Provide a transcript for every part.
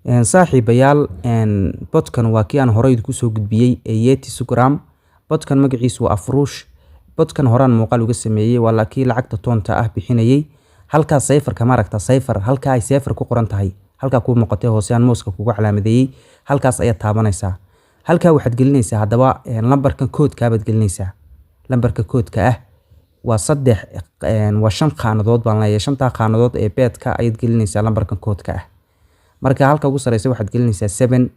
Saaxiibayaal, botkan waa kii aan horey idinku soo gudbiyey ee Yeti Sugram. Botkan magaciisu waa Afruush. Botkan horaan muuqaal uga sameeyey, waa kii lacagta toonta ah bixinayey. Halkaa cipherka maaragta, cipher, halkaa ay cipher ku qoran tahay, halkaa kuu muuqatay hoose aan mouska kugu calaamadeeyey, halkaas ayaad taabanaysaa. Halkaa waxaad gelinaysaa haddaba lambarka koodkaa baad gelinaysaa. Lambarka koodka ah waa saddex, waa shan khaanadood baan leeyahay. Shantaa khaanadood ee beedka ayaad gelinaysaa lambarkan koodka ah. Marka halka ugu sareysa waxaad gelinaysaa 7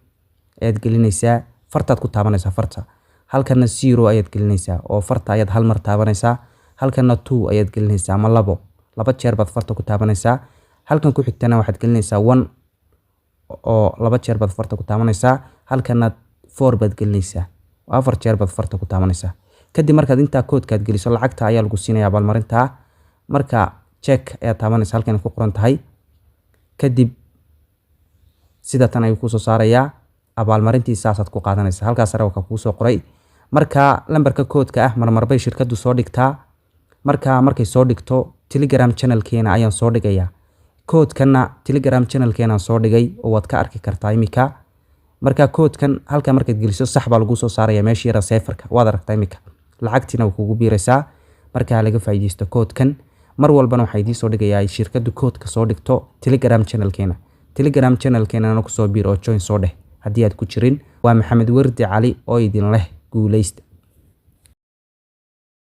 ayaad gelinaysaa, fartaad ku taabanaysaa farta. Halkana 0 ayaad gelinaysaa oo farta ayaad hal mar taabanaysaa. Halkana 2 ayaad gelinaysaa ama labo, laba jeer baad farta ku taabanaysaa. Halkan ku xigtana waxaad gelinaysaa 1 oo laba jeer baad farta ku taabanaysaa. Halkana 4 baad gelinaysaa oo afar jeer baad farta ku taabanaysaa. Kadib markaad intaa koodkaad geliso, lacagta ayaa lagu siinaya abaalmarinta. Marka check ayaad taabanaysaa halkan ku qoran tahay. Kadib sida tan ayuu kusoo saarayaa, abaalmarintii saasaad ku qaadanaysaa. Halkaas sare waa kuu soo qoray. Marka lambarka koodka ah marmar bay shirkaddu soo dhigtaa. Marka markay soo dhigto, Telegram channelkeena ayaan soo dhigayaa. Koodkanna Telegram channelkeenaan soo dhigay oo waad ka arki kartaa imika. Marka koodkan halka markaad geliso, sax baa lagu soo saaraya meeshii yara cipherka, waad aragtaa imika, lacagtiina way kugu biiraysaa. Marka laga faa'iidaysto koodkan. Mar walbana waxaa idiin soo dhigayaa ay shirkaddu koodka soo dhigto Telegram channelkeena. Telegram channelkeenana kusoo biir oo join soo dheh haddii aad ku jirin. Waa Maxamed Wardi Cali oo idin leh guuleysta.